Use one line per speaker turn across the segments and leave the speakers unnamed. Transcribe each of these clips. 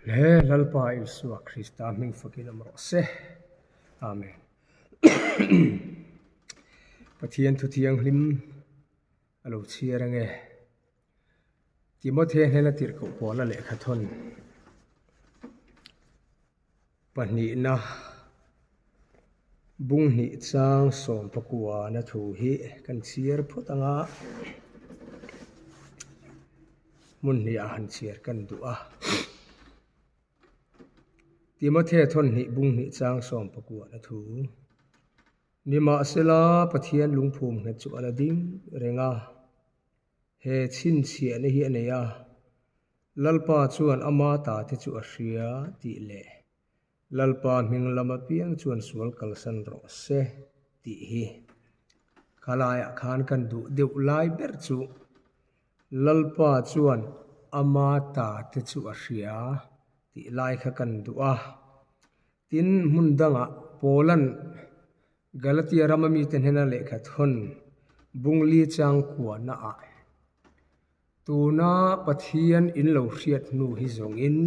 Hle Lalpa Isua Krista hming fakin awm rawh se. Amen. Pathian thu thianghlim a lo chhiar ange. Timothea hnena tirhkoh pawla lehkha thawn pahnihna bung hnih chang sawm pakuana thu hi kan chhiar phawt ang a, hmun hnihah han chhiar kan duh a. Timothea thawn hnih bung hnih chang sawm pakuana thu. Nimahsela Pathian lungphum nghet chu a la ding reng a. He chhinchhiahna hi a nei a, Lalpa chuan ama ta te chu a hria tih leh Lalpa hming lam apiang chuan sual kalsan rawh se tih hi khalaiah khan kan duh deuh lai ber chu Lalpa chuan ama ta te chu a hria tih lai kha kan duh a. Tin, hmun dangah Paula'n Galatia rama mite hnena lehkha thawn Bungli changkuahna ah tuna Pathian in lo hriat hnu hi zawngin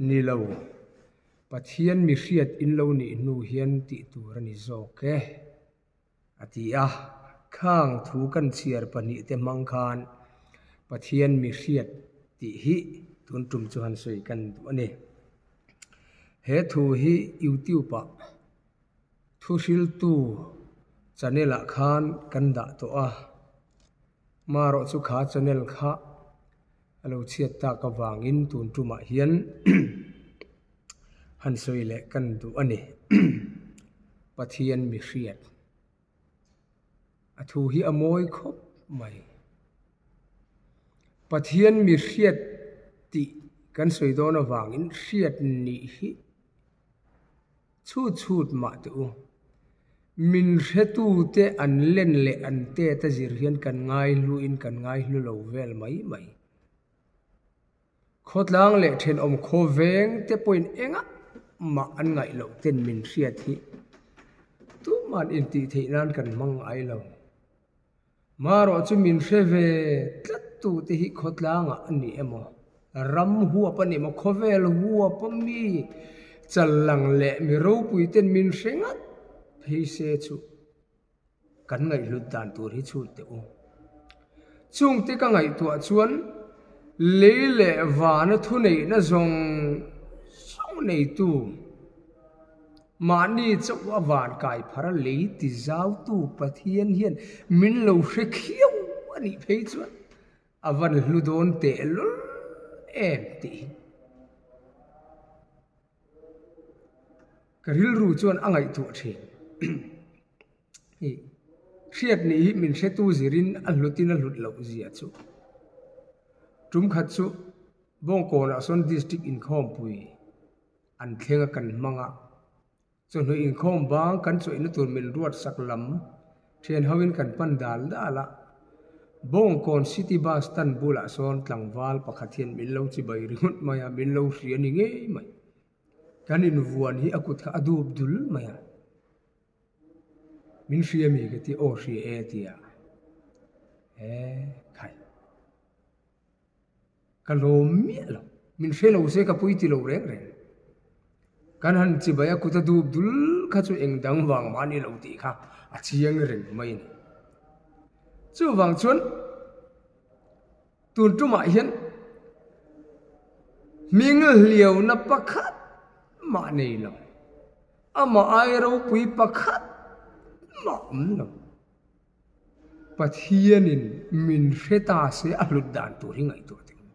ni lo, Pathian mi hriat in lo nih hnu hian tih tur a ni zawk e, a ti a. Khang thu kan chhiar pahnihte hmang khan Pathian mi hriat tih hi tun tum chu han sawi kan duh a ni. He thu hi YouTube ah. Thuhriltu channel ah khan kan dah tawh a, marawh chu kha channel kha a lo chhiat tak avangin tun tumah hian han sawi leh kan duh a ni. Pathian mi hriat a thu hi a mawi khawp mai. Pathian mi hriat tih kan sawi dawn avangin hriat nih hi. Chhut chhut mah teh u. Min hretute an len leh an tet a zir hian kan ngaihluin kan ngaihlu lo vel mai mai. Khawtlang leh thenawm khawveng te pawhin engah mah an ngaih loh ten min hriat hi tuman intih theih nan kan hmang ngai lo. Marawh chu min hre ve tlat tu te hi khawtlangah a ni emaw, ram huap a ni emaw, khawvel huap a mi chal lang leh mi ropui ten min hre ngat phei se chu kan ngaihhlut dan tur hi chhut teh u. Chungte ka ngaihtuah chuan lei leh vana thuneihna zawng zawng neitu, Mahni chauh a van kai phar a lei ti zautu Pathian hian min lo hre khiau a nih phei chuan a van hlu dawn teh lul em tih hi ka rilru chuan a ngaihtuah thin. Hei hriat nih hi min hretu zirin a hlutin a hlut loh zia chu tum khat chu Bawngkawnah sawn District inkhawmpui An thleng a kan hmang a, chawhnu inkhawm bang kan chawihna tur min ruat sak lam thian hoin kan pan dal dal a. Bawngkawn City Bus stand bulah sawn tlangval pakhat hian min lo chibai ringawt mai a, min lo hria ni ngei mai. Kan invuan hi a kut kha a dup dul mai a. Min hria mi ka ti, aw hria e a ti a. He khai. Ka lawm miah lo. Min hre lo se ka pui ti lo reng reng. Kan han chibai a kut a dup dul kha chu eng dang vang mah a ni lo tih kha a chiang reng mai a ni. Chuvang chuan tun tumah hian hming hliauna pakhat mah nei lo, amah ai ropui pakhat mah awm lo. Pathianin min hre ta se a hlut dan tur hi ngaihtuah teh u.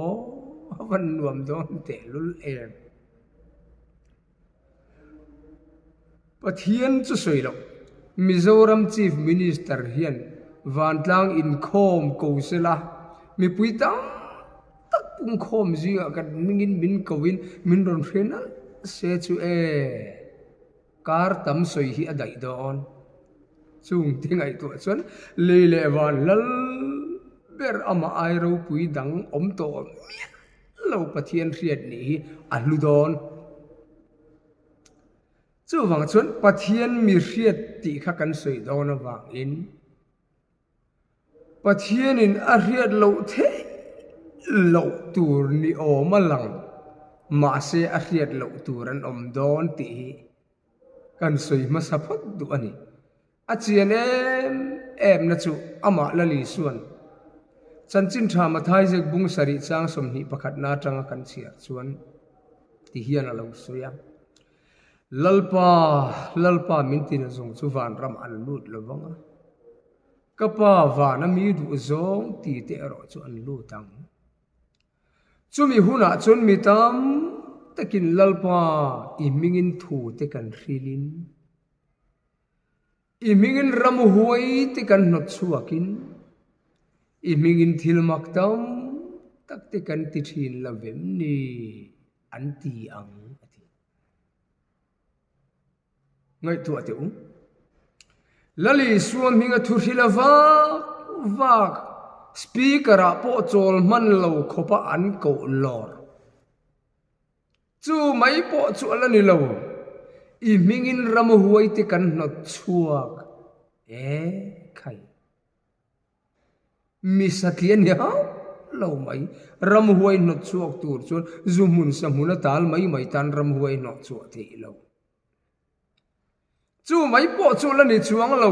Aw, a van nuam dawn tehlul em. Pathian chu sawi loh, Mizoram Chief Minister hian vantlang inkhawm ko sela, mipui tam tak pungkhawm zingah kan hmingin min koin min rawn hre nalh se chu e. Kar tam sawi hi a daih dawn. Chung te ngaihtuah chuan lei leh van lal ber amah ai ropui dang awm tawh miah lo Pathian hriat nih hi a hlu dawn. Chuvang chuan Pathian mi hriat tih kha kan sawi dawn avangin Pathianin a hriat loh theih loh tur ni awm a lang, mahse a hriat loh tur an awm dawn tih hi kan sawi hmasa phawt duh a ni. A chian em em na chu amah Lal Isua'n Chanchin Tha Mathai Zek bung sarih chang 21 na atanga kan chhiar chuan ti hian a lo sawi a, Lalpa, Lalpa min tina zawng chu vanram an lut lo vang a, ka Pa vana mi duh zawng ti te erawh chu an lut ang. Chumi hunah chuan mi tam takin Lalpa i hmingin thu te kan hrilhin, I hmingin ram huai te kan hnawt chhuakin, i hmingin thil mak tam tak te kan ti thin lo vem ni an ti ang a ti. Ngaihtuah teh u. Lal Isua hminga thu hrila vak vak speaker ah pawh chawl hman lo khawpa an koh lawr. Chu mai pawh chu a la ni lo, i hmingin ramhuai te kan hnawt chhuak e khai. Mi satli a ni hauh lo mai, ramhuai hnawt chhuak tur chuan zu hmun sa hmun a tal mai mai tan ramhuai hnawh chhuah theih lo. Chu mai pawh chu la ni chuang lo,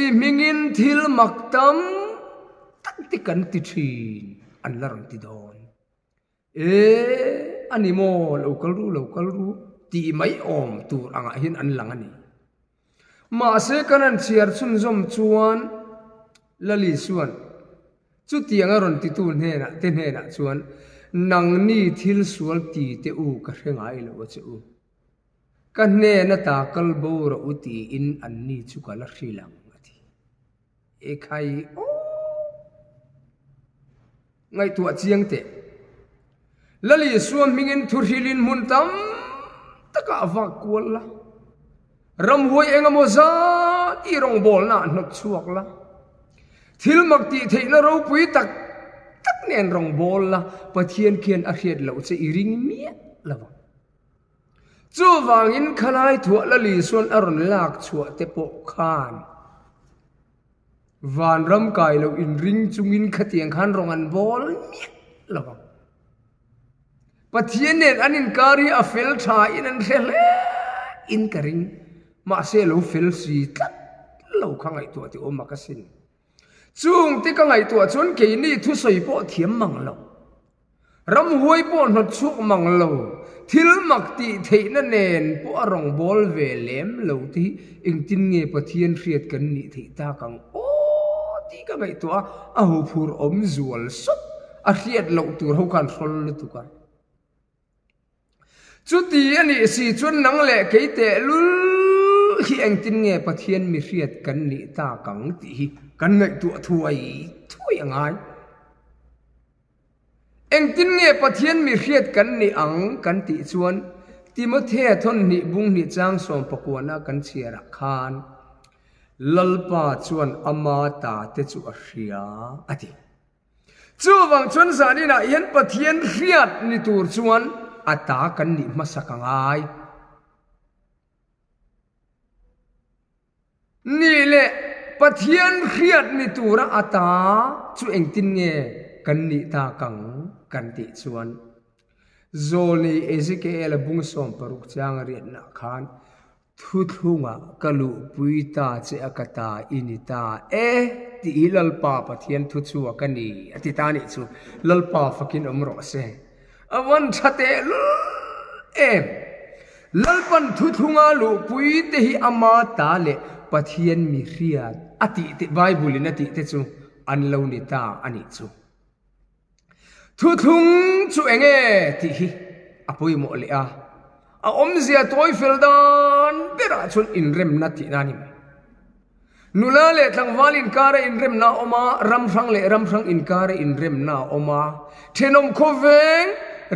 i hmingin thil mak tam tak te kan ti thin an la rawn ti dawn. E, a ni maw, lo kal ru, lo kal ru tih mai awm tur angah hian an lang a ni. Mahse kan han chhiar chhunzawm chuan Lali chuan chutiang a rawn titu hnenah te hnenah chuan nangni thil sual ti teh u ka hre ngai lo a che u. Ka hnen ata kal bo rawh u tiin anni chu ka la hrilh ang a ti. Ekhai aw! Ngaihtuah chiang teh. Lal Isua hmingin thu hrilhin hmun tam takah a vak kual la. Ramhuai engemaw zat i rawngbawlna ah hnawt chhuak la. Thil mak tih theihna ropui tak tak nen rawngbâwl la, Pathian khian a hriat loh che i ring miah lo ang. Chuvangin khalai thuah Lal Isua'n a rawn lak chhuah te pawh khan Vanram kai loh inring chungin khatiang khan rawng an bawl miah lo ang. Pathian nen an inkar hi a fel tha in an hre hle in ka ring. Mahse lo fel si tlat lo kha ngaihtuah tih awm a ka sin. Chungte ka ngaihtuah chuan keini thusawi pawh thiam mang lo. Ramhuai pawh hnawt chhuak mang lo, thil mak tih theihna nen pawh a rawn bawl ve lem lo te hi engtin nge Pathian hriat kan nih theih tak ang aw tih ka ngaihtuah a, a huphur awm zual sawt, a hriat loh tur ho khan hrawl lutuk a. Chuti a nih si chuan nang leh kei tehlul hi engtin nge Pathian mi hriat kan nih tak ang tih hi kan ngaihtuah thuai thuai a ngai. Engtin nge Pathian mi hriat kan nih ang kan tih chuan Timothea thawnhnih bunghnih chang sawmpakuana kan chhiarah khan Lalpa chuan ama ta te chu a hria a ti. Chuvang chuan zaninah hian Pathian hriat ni tur chuan a ta kan nih hmasak a ngai. Nih leh Pathian hriat ni tura a ta chu engtin nge kan nih tak ang kan tih chuan Zawlnei Ezekiel-a bung 60 chang a riatnah khan Thuthlungah ka luhpui ta che a ka ta i ni ta e tih hi Lalpa Pathian thu chhuak a ni a ti ta nih chu Lalpa fakin awm rawh se. A van tha tehlul em! Lalpan thuthlunga luhpui te hi ama ta leh Pathian mi hriat a tih te Bible in a tih te chu an lo ni ta a nih chu. Thuthlung chu eng nge tih hi a pawimawh leh a, a awmzia tawi fel dan berah chuan inremna tihna a ni mai. Nula leh tlangval inkara inremna a awm a, ram hrang leh ram hrang inkara inremna a awm a, thenawm khawveng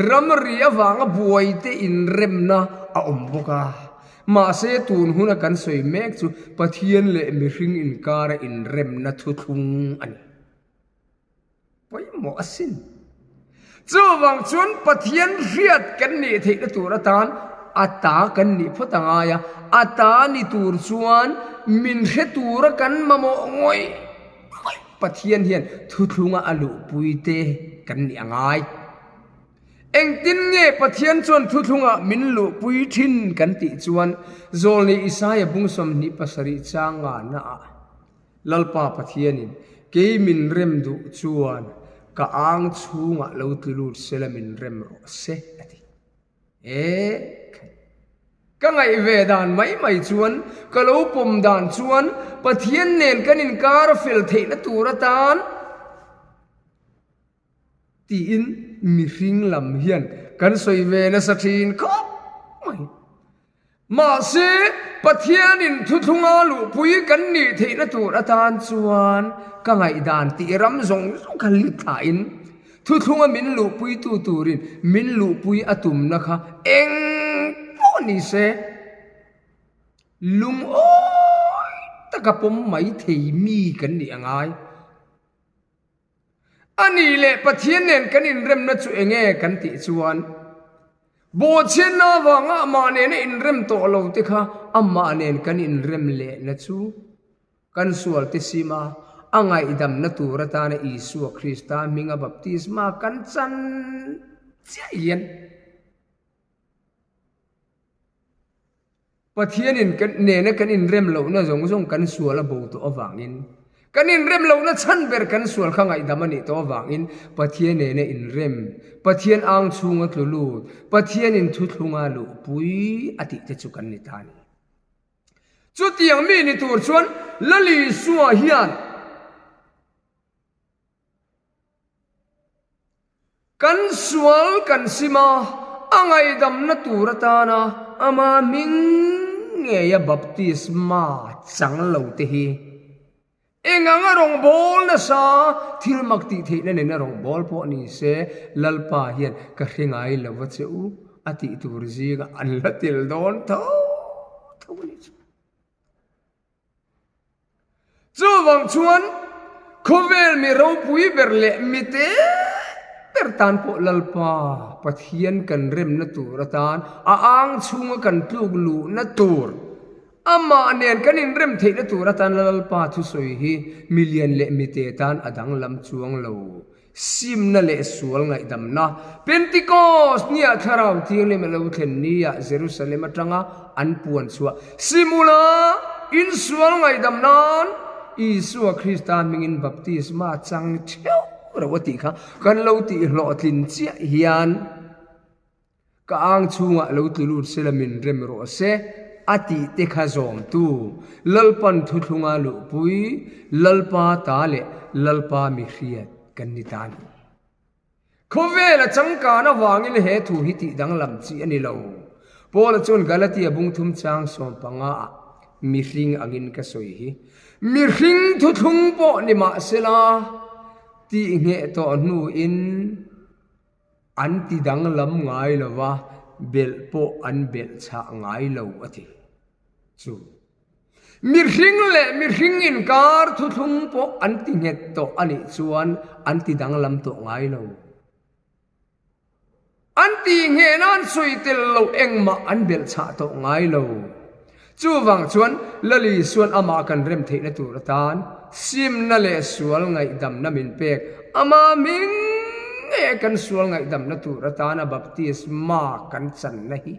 ramri avanga buaite inremna a awm bawk a. Mahse tun huna kan sawi mek chu Pathian leh mihring inkara inremna thuthlung a ni. Pawimawh asin. Chuvang chuan Pathian hriat kan nih theihna tur atan a ta kan nih phawt a ngai a, a ta ni tur chuan min hre tura kan mamawh ngawih ngawih. Pathian hian thuthlunga a luhpuite kan nih a ngai. Engtin nge Pathian chuan thuthlungah min luhpui thin kan tih chuan Zawlnei Isaia bung 27 chang ngahnaah Lalpa Pathianin kei min rem duh chuan ka ang chhungah lo tlu lut sela min rem rawh se a ti. E khai. Ka ngaih ve dan mai mai chuan, ka lo pawm dan chuan Pathian nen kan inkar fel theihna tur atan tiin mihring lam hian kan sawi ve nasa thin khawp mai. Mahse, Pathianin thuthlunga luhpui kan nih theihna tur atan chuan ka ngaihdan tih ram zawng zawng kha lit thlahin thuthlunga min luhpuitu turin min luhpui a tumna kha eng pawh ni se lungawi taka pawm mai thei mi kan nih a ngai. A nih leh Pathian nen kan inremna chu eng nge kan tih chuan, Bawhchhiatna avanga amah nena inrem tawh lo te kha amah nen kan inrem lehna chu kan sualte sima a ngaihdamna tur atana Isua Krista hminga baptisma kan chan chiah hian Pathianin kan nena kan inrem lohna zawng zawng kan sual a bo tawh avangin, kan inrem lohna chhan ber kan sual kha ngaihdam a nih tawh avangin Pathian nena inrem, Pathian ang chhunga tlu lut, Pathianin thuthlunga luhpui a tih te chu kan ni ta a ni. Chutiang mi ni tur chuan Lal Isua hian, Kan sual kan sim a, a ngaihdamna tur atana ama hming ngeia baptisma chang lo te hi eng anga rawngbâwl nasa thil mak tih theihna nena rawngbâwl pawh ni se, Lalpa hian ka hre ngai lo va che u a tih tur zingah an la tel dawn tho tho a nih chu. Chuvang chuan khawvel mi ropui ber leh mi te ber tan pawh Lalpa Pathian kan remna tur atan a ang chhunga kan tluk luhna tur, amah nen kan inrem theihna tur atan Lalpa thusawi hi mi lian leh mi te tan a danglam chuang lo. Simna leh sual ngaihdamna. Pentikos niah Thlarau Thianghlim a lo thlen niah Jerusalem atanga an puan chhuah simula insual ngaihdam nan Isua Krista hmingin baptisma chang theuh reuh a tih kha kan lo tih hlawhtlin chiah hian Ka ang chhungah lo tlu lut sela min rem rawh se, a tih te kha zawmtu, Lalpan thuthlunga luhpui, Lalpa ta leh Lalpa mi hriat kan ni ta ni. Khawvela changkan avangin he thu hi tih danglam chi a ni lo. Paula chuan Galatia bungthum chang 15 ah mihring angin ka sawi hi. Mihring thuthlung pawh ni mahsela tih ngheh tawh hnuin, An ti danglam ngai lo va, belh pawh an belh chhah ngai lo a ti. Chu mihring leh mihring inkar thuthlung pawh an ti nghet tawh a nih chuan an ti danglam tawh ngai lo. An tih ngheh nan sawi tel loh engmah an belh chhah tawh ngai lo. Chuvang chuan Lal Isuan amah kan rem theihna tur atan simna leh sual ngaihdamna min pek. Ama hming nge kan sual ngaihdamna tur atana baptisma kan channa hi?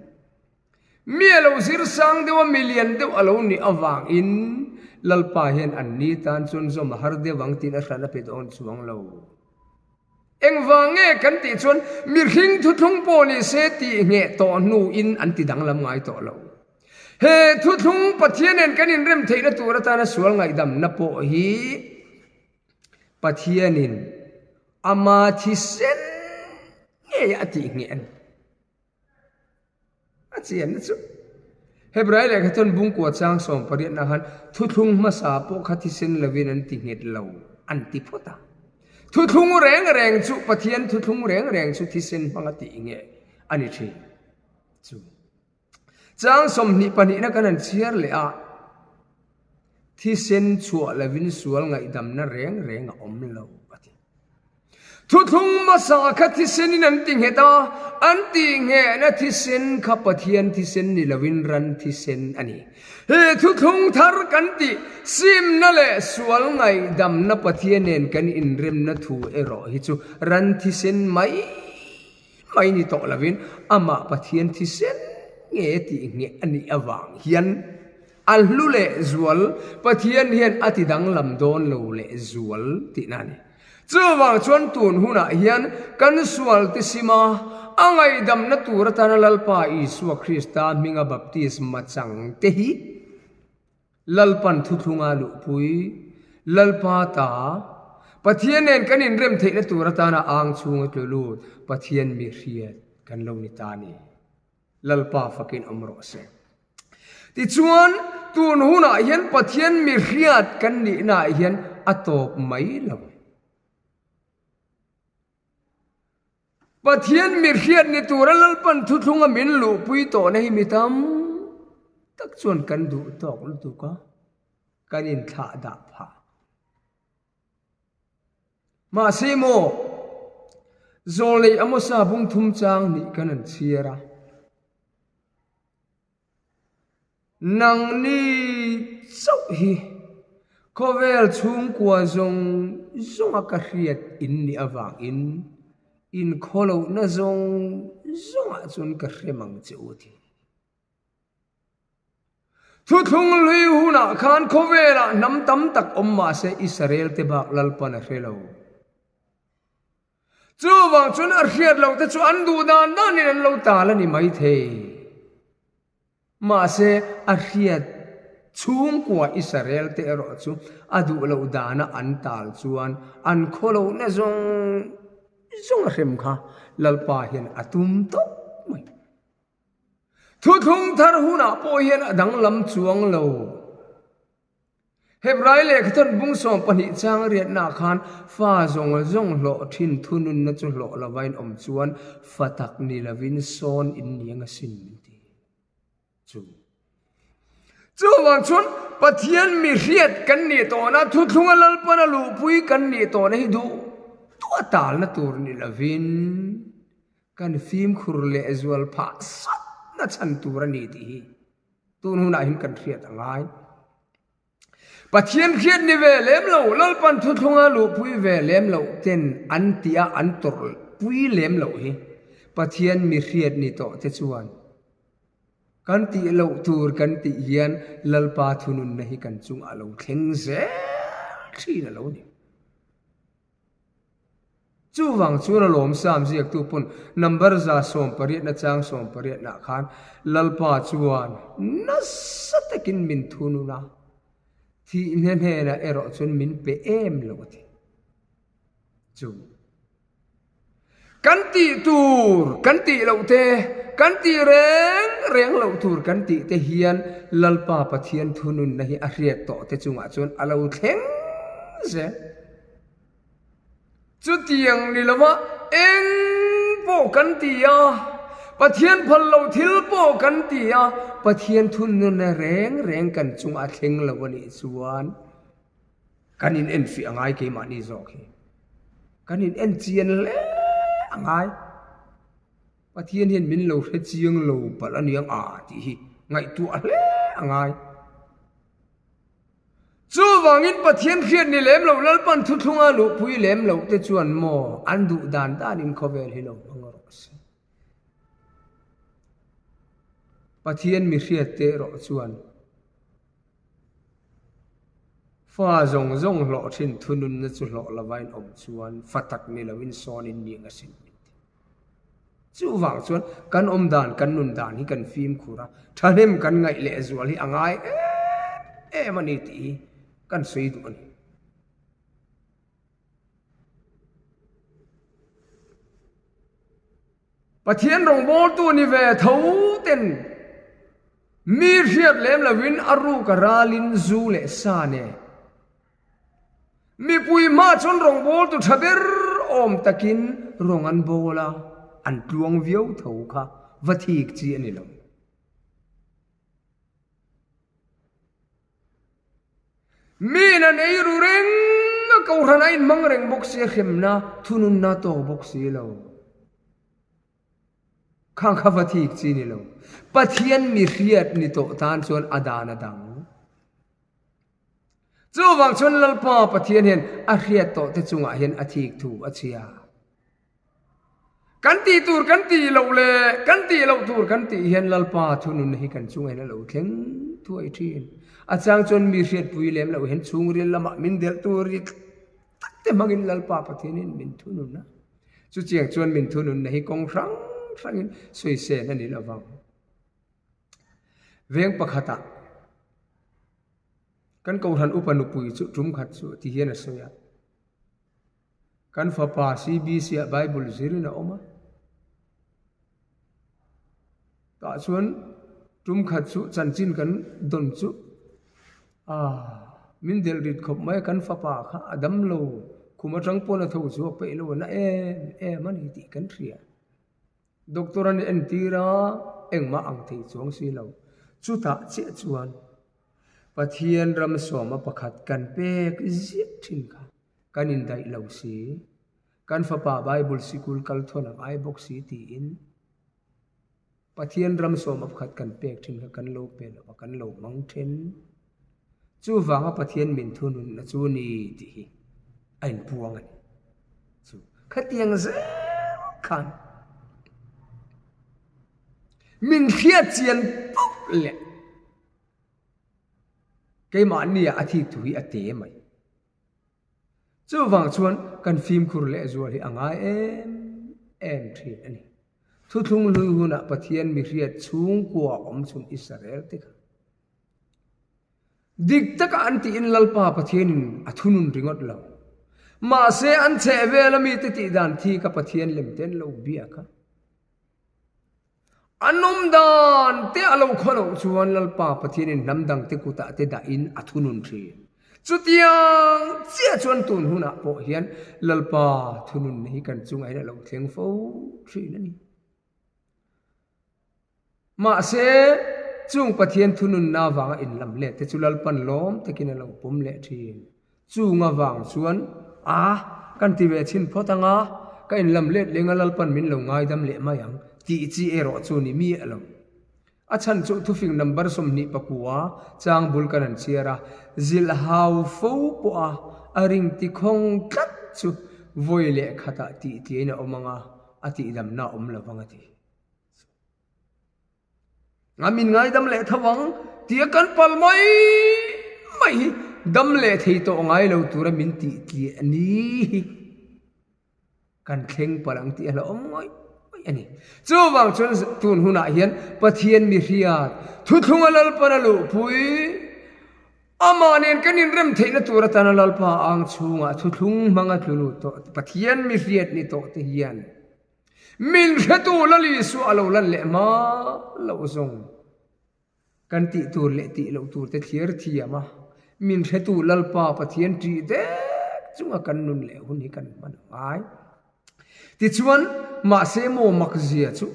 Mi a lo zir sang deuh a, mi lian deuh a lo nih avangin Lalpa hian an ni tan chuan zawm a har deuh ang tiin a hran a pe dawn chuang lo. Engvang nge kan tih chuan mihring thuthlung pawh ni se tih ngheh tawh hnuin an ti danglam ngai tawh lo. He thuthlung Pathian nen kan inrem theihna tur atana sual ngaihdamna pawh hi Pathianin ama thisen ngei a tih ngheh a ni. A chianna chu Hebrai lehkha chuan bungkua chang 18 ah khan thuthlung hmasa pawh kha thisen lovin an ti nghet lo an ti phawt a. Thuthlung reng reng chu Pathian thuthlung reng reng chu thisen hmanga tih nge a ni thin chu. Chang 22 na kan han chhiar leh a, thisen chhuah lovin sual ngaihdamna reng reng a awm lo a ti. Thuthlung hmasa kha thisenin an ti nghet a, an tih nghehna thisen kha Pathian thisen ni lovin ran thisen a ni. He thuthlung thar kan tih simna leh sual ngaihdamna Pathian nen kan inremna thu erawh hi chu ran thisen mai mai ni tawh lovin amah Pathian thisen nge tih ngheh a nih avang hian a hlu leh zual Pathian hian a ti danglam dawn lo leh zual tihna a ni. Chuvang chuan tun hunah hian kan sual te sima a ngaihdamna tur atana Lalpa Isua Krista hminga baptisma chang te hi Lalpan thuthlunga luhpui, Lalpa ta, Pathian nen kan inrem theihna tur atana ang chhunga tlu lut Pathian mi hriat kan lo ni ta a ni. Lalpa fakin awm rawh se. Tichuan, tun hunah hian Pathian mi hriat kan nihnaah hian a tawp mai lo. Pathian mi hriat ni tura Lalpan thuthlunga min luhpui tawhna hi mi tam tak chuan kan duh tawk lutuk a, kan inthlah dah phah. Mahse maw, Zawlei Amosa bung thum chang nih kan an chhiar a. Nangni chauh hi khawvel chhungkua zawng zawnga ka hriat in nih avangin inkhawlohna zawng zawngah chuan ka hrem ang che u ti. Thuthlung hlui hunah khan khawvelah hnam tam tak awm mah se Israel te bak Lalpan a hre lo. Chuvang chuan a hriat loh te chu an duh dan danin an lo tal a ni maithei. Mahse a hriat chhungkua Israel te erawh chu a duh loh dana an tal chuan an khaw lohna zawng zawng a hrem kha Lalpa hian a tum tawp mai. Thuthlung thar hunah pawh hian a danglam chuang lo. Hebrai lehkhathawn bung 12 chang riatnaah khan fa zawng zawng hlawh thin thununna chu hlawh lova in awm chuan fa tak ni lovin sawn in niang asin min ti. Chu. Chuvang chuan Pathian mi hriat kan nih tawhna, thuthlunga Lalpana luhpui kan nih tawhna hi duh duh a talna tur ni lovin, Kan fimkhur lehzual phah satna chhan tur a ni tih hi tun hunah hian kan hriat a ngai. Pathian hriat ni ve lem lo, Lalpan thuthlunga luhpui ve lem loh ten an tih a an tawrhpui lem loh hi Pathian mi hriat ni tawh te chuan kan tih loh tur kan tih hian Lalpa thununna hi kan chungah lo thleng zel thin a lo ni. Chuvang chuan a lawmsam ziaktu pawn number 180 na chang 18 nah khan Lalpa chuan nasa takin min thunun a, thihna hnenah erawh chuan min pe em lo a ti. Chu kan tih tur kan tih loh te, kan tih reng reng loh tur kan tih te hian Lalpa Pathian thununna hi a hriat tawh te chungah chuan a lo thleng zel. Chutiang ni lova eng pawh kan ti a, Pathian phal lo thil pawh kan ti a, Pathian thununna reng reng kan chungah a thleng lo a nih chuan kan in enfiah a ngai keimahni zawk hi. Kan in en chian hle a ngai. Pathian hian min lo hre chiang lo palh a niang a tih hi ngaihtuah hle a ngai. Chuvangin Pathian hriat ni lem lo, Lalpan thuthlunga luhpui lem loh te chuan maw an duh dan danin khawvel hi lo hmang rawh se. Pathian mi hriat te erawh chuan fa zawng zawng hlawh thin thununna chu hlawh lova in awm chuan fa tak ni loin sawn in ning asin min ti. Chuvang chuan kan awm dan, kan nun dan hi kan fimkhur a, thahnem kan ngaih leh zual hi a ngai em em a ni tih hi kan sawi duh a ni. Pathian rawngbawltu ni ve tho ten mi hriat lem lovin a ruk a ralin zu leh sa nen Mipui hma chuan rawngbawltu tha ber awm takin rawng an bawl a, an tluang viau tho kha va thik chi a ni lo. Miin an ei ru reng a, kohhran a inhmang reng bawk si a, hremna thununna tawk bawk si lo. Khang kha va thik chi ni lo. Pathian mi hriat ni tawh tan chuan a dan a dang. Chuvang chuan Lalpa Pathian hian a hriat tawh te chungah hian a thik thu a chhia. Kan tih tur kan tih loh leh kan tih loh tur kan tih hian Lalpa thununna hi kan chungah hian a lo thleng thuai thin. A chang chuan mi hriatpui lem loh hian chhungril lamah min delh tur ri tak te hmangin Lalpa Pathianin min thunun a. Chutiang chuan min thununna hi kawng hrang hrangin sawisel a ni lo vang. Veng pakhatah kan Kohhran upa nupui chu tum khat chu ti hian a sawi a. Kan fapa CBC ah Bible zirin a awm a. Tah chuan tum khat chu chanchin kan dawn chu ah min delh rit khawp mai a kan fapa kha a dam lo khum atang pawn a tho chhuak peih lo a na em em a ni tih kan hria. Doctor an entir a engmah ang thei chuang si lo. Chutah chiah chuan Pathian ram sawma pakhat kan pek ziah thin kha kan indaih lo si. Kan fapa Bible sikul kal thawn a ngai bawk si tiin Pathian ram sawma pakhat kan pek thin kha kan lo pe lo a, kan lo hmang then. Chuvanga Pathian min thununna chu ni tih hi a inpuang a ni. Chu khatiang zel khan min hriat chian pauh leh keimahnia a thik thu hi a te mai. Chuvang chuan kan fimkhur leh zual hi a ngai em em thin a ni. Thuthlung hlui hunah Pathian mi hriat chhungkua awm chhun Israel te kha Dik taka an tiin Lalpa Pathianin a thunun ringawt lo. Mahse an chheh vel a mite tih dan thi ka Pathian lem te an lo biak a. An awm dan te a lo khaw loh chuan Lalpa Pathianin hnam dang te kutah te dahin a thunun thin. Chutiang chiah chuan tun hunah pawh hian Lalpa thununna hi kan chungah hian a lo thleng fo thin a ni. Mahse, chung Pathian thununna avanga inlam let te chu Lalpan lawm takin a lo pawm leh thin. Chung avang chuan, A, kan ti ve chhin phawt ang a, ka inlam let leng a Lalpan min lo ngaidam leh mai ang, tih chi erawh chu ni miah lo. A chhan chu thufing number 24 chang bul kan han chhiar a, zilh hau fo pawha a ring ti khawng tlat chu vawi leh khatah tih tliain a awm ang a, a tihdamna a awm lo vang a ti. A min ngaidam leh tho ang tia kan pal mai mai hi dam leh thei tawh ngai lo tura min tih tliah ni hi kan thleng palh ang tih a hlauhawm ngawih ngawih a ni. Chuvang chuan tun hunah hian Pathian mi hriat thuthlunga Lalpan a luhpui amah nen kan inrem theihna tur atana Lalpa ang chhungah thuthlung hmanga tlu lut tawh Pathian mi hriat ni tawh te hian Min hretu Lal Isua a lo lan leh hma loh zawng kan tih tur leh tih loh tur te thlir thiam a, min hretu Lalpa Pathian ṭih dek chunga kan nun leh hun hi kan hman a ngai. Tichuan, mahse maw makzia chu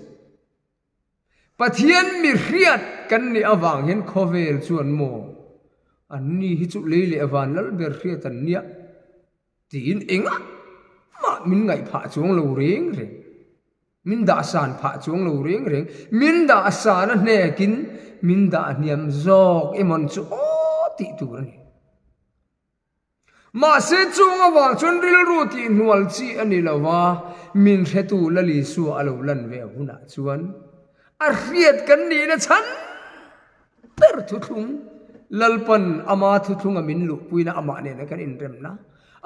Pathian mi hriat kan nih avang hian khawvel chuan maw anni hi chu lei leh van lal ber hriat an nia Tiin engah mah min ngaih phah chuang lo reng reng, min dah san phah chuang lo reng reng, min dah san a hnekin min dah hniam zawk emawn chu aw tih tur a ni. Mahse chung avang chuan rilru tih hnual chi a ni lo va, min hretu Lal Isua a lo lan ve hunah chuan a hriat kan nihna chhan ber thuthlung, Lalpan ama thuthlunga min luhpuina amah nena kan inremna,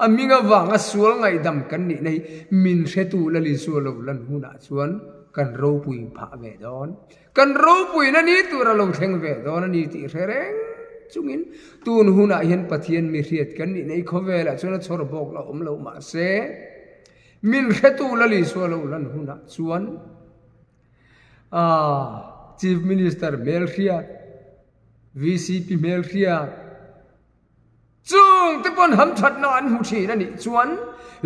a hming avanga sual ngaihdam kan nihna hi min hretu Lal Isua lo lan hunah chuan kan ropui phah ve dawn. Kan ropuina ni tur a lo thleng ve dawn a ni tih hre reng chungin tun hunah hian Pathian mi hriat kan nihna hi khawvelah chuan a chhawr bawk la awm lo mahse min hretu Lal Isua lo lan hunah chuan Aaa Chief Minister hmelhriat, VCP hmelhriat chung te pawn hamthatna an hmu thin a nih chuan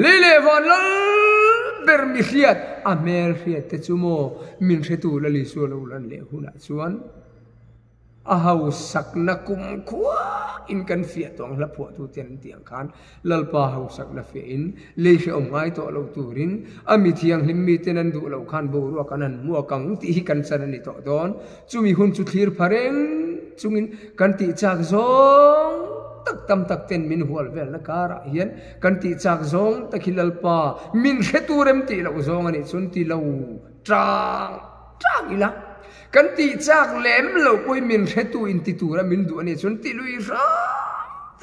lei leh van lal ber mi hriat a hmelhriat te chu maw min hretu Lal Isua lo lan leh hunah chuan A hausakna kumkhua in kan fiah tawh ang hla phuahtu ten an tih ang khan Lalpa hausakna fiah in lei hrehawm ngai tawh lo turin a mi thianghlim miten an duh loh khan boruak an han hmuak ang tih hi kan chan a ni tawh dawn. Chumi hun chu thlir pha reng chungin kan tih chak zawng. tak tam tak ten min hual velna karah hian kan tih chak zawng tak hi Lalpa min hretu rem tih loh zawng a nih chuan ti lo tang tang ila. Kan tih chak lem lo pawhin min hretu in ti tura min duh a nih chuan ti lui hram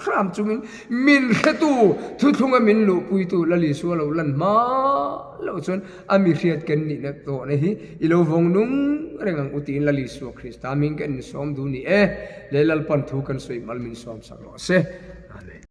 hram chungin min hretu thuthlunga min luhpuitu Lal Isua lo lan hma loh chuan a mi hriat kan nihna tawhna hi i lo vawng nung reng ang u tiin Lal Isua Krista hming kan insawm duh ni e. Leh Lalpan thu kan sawi mal min sawm sak rawh se. Amen.